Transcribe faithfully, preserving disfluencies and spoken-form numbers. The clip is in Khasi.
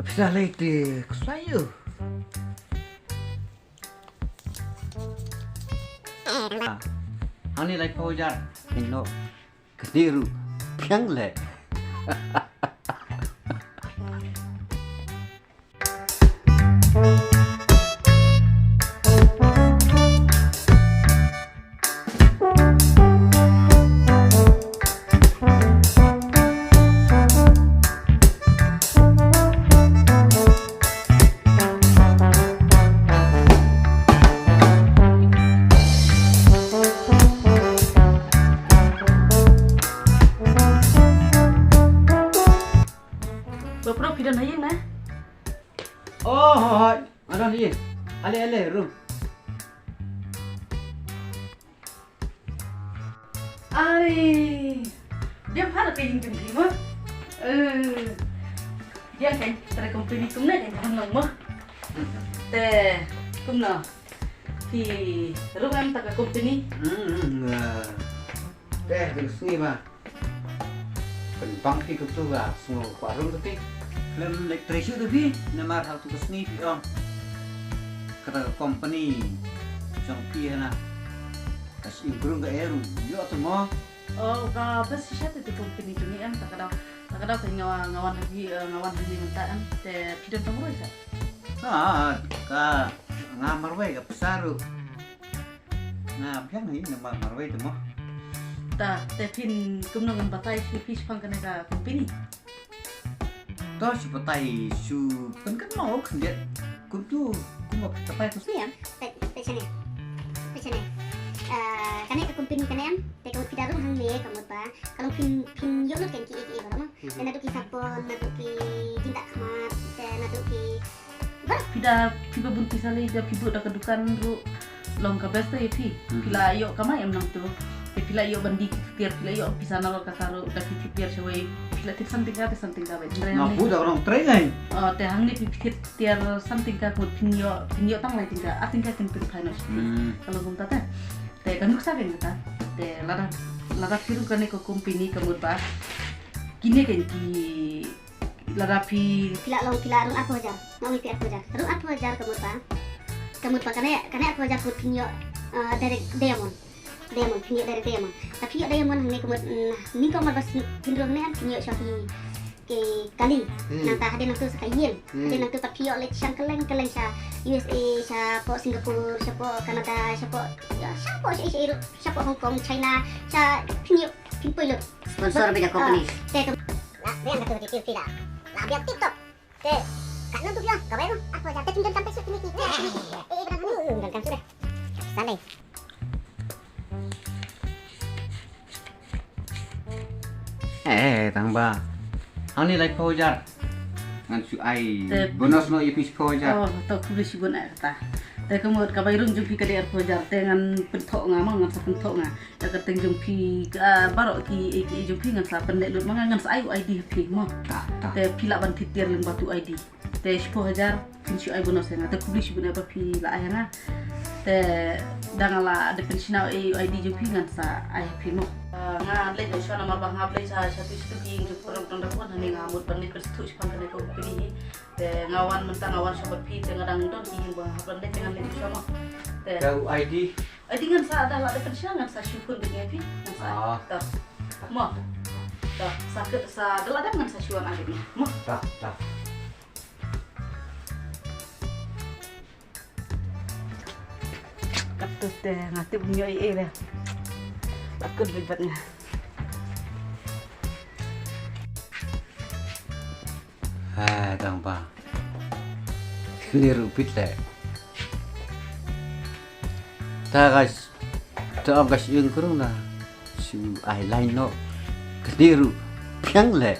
Pisa lei te ksayu. Hangne lai pau jar. Ino. Kniru. Piang le. Ba pro phi don ha ïing na? Oh, hoi, hoi. Nga don ha ïing. Ale, ale, rum. Are. Biang pha ka ïing jong phi mo. Eh. Biang kan, tara company kumne kan kan long mo. Te kumno. Phi rung em ta ka company. Hmm, hmm, ah. Te, te sngi ma. Pynbang phi kumtu ka sngew kwah rung te phi. Khlem leit trei shuh te phi, namar ha tu ka sngi phi ong. Kata ka company jong phi hana. Ka shu improve ka eru, ïoh te mo. Oh, ka best shisha te tu company tu ni em, ta ka daw. Ta ka daw ka nga, nga wan ha phi, eh, nga wan ha phi mynta em, te phi don tang roi sa. Ah, ka nga marwei ka pisa ruh. Nga biang hi nga mar-, marwei te mo. Ta, te phin kumno ngan batai shu phi shaphang kane ka company. To shu batai shu pynkan mo khyndiat. Kumtu, kumno batai to. Sniam, pe, pe chane. Pe chane. Eh, kane ka company kane em, te ka mut phi da rung hangne ka mut ba. Ka long phin, phin ïoh lut kan ki, ki, ki, ba mo. Mhm. Te naduh ki sabon, naduh ki jingdah khmat, te naduh ki Phi da, phi ba bun pisa lei da phi buh da ka dukan ruh long ka best ïa phi. Hmm. Phi la ïoh kamai em nangtu. Te phi la ïoh ban die ki tiar, phi la ïoh pisa nalor kata ruh da phi tiar shawei. Phi la tip san tyngka te san tyngka ba. Nga buh da ka nongtrei ngai. Oh, te hangne phi tiar san tyngka, phin ïoh, phin ïoh tang lai tyngka, ar tyngka kin pynphai noh. Hmm. Ka long kumta te. Te ka nuksa kan kata. Te lada, lada phi ruh kane ka company ka mut ba. Kine kan ki Lada phi, phi la long, phi la rung arphew hajar. Nga ong ïa phi arphew hajar. Rung arphew hajar ka mut ba. Ka mut ba kane, kane arphew hajar ka mut phin ïoh, uh, direct diamond. Diamond, phin ïoh direct diamond. Ta phi ïoh diamond hangne ka mut, mm, nyngkong mar ba phin rung hangne phin ïoh sha ki, ki kali. Hmm. Nangta hadien nangtu sa ka ïing. Hmm. Hadien nangtu pat phi ïoh leit shang kylleng kylleng sha U S A, shapoh Singapore, shapoh Canada, shapoh, ïa, shapoh sha Asia ruh, shapoh Hong Kong, China, sha phin ïoh, phin poi lut. Sponsor bad ka company. Ah, te ka La biang katu ki pil pila. La biang TikTok. Te. Kat nang tu biang. Ka baru. Apa dah? Te pinjam sampai sini ki. Eh, eh, berang ni. Berang kan sudah. Saleh. Eh, tang ba. Hangne lai phew hajar. Ngan shu ai bonus noh ïa phi shi phew hajar. Oh, to khublei shibun eh kata. Te ka mut ka bai rung jong phi ka dei arphew hajar. Te ngan pynthoh nga ma, ngan sa pynthoh nga. Ïa ka kyrteng jong phi, ah, baroh ki, eh, ki jong phi ngan sa pyndep lut ma nga, ngan sa ai u I D ha phi mo. Ta, ta. Te phi lah ban thied tiar lyngba tu I D. Te shiphew hajar phin shu ai bonus ïa nga. Te khublei shibun ïa ba phi la ai ïa nga. Te da nga la dep pynshna ïa u I D jong phi ngan sa ai ha phi mo. Ah, nga leit shuwa namar ba nga hap leit sha, sha tu sha tu ki ïing jong ki paralok dang da bun, hangne nga mut ban leit pynsngewthuh shaphang kane ka company hi. Te nga wan mynta nga wan sha bad phi te nga dang don ki ïing ba nga hap ban leit te ngan leit shuwa mo. Te ka I D. Adi ngan sa da la da pynshna ngan sa shu phone bad ngi phi. Ngan sa. Ah. Ta. Mo. Ta. Sa ke sa da la da ngan sa shu wan adi ngi. Mo. Ta, ta. Katu te nga tip ngi ïoh ei ei de. Takut bad bad nga. Ha, tang ba. Ni ruh pit le. Ta guys, ta guys yung kurung na. Shu ai line no. Kani ruh piang le.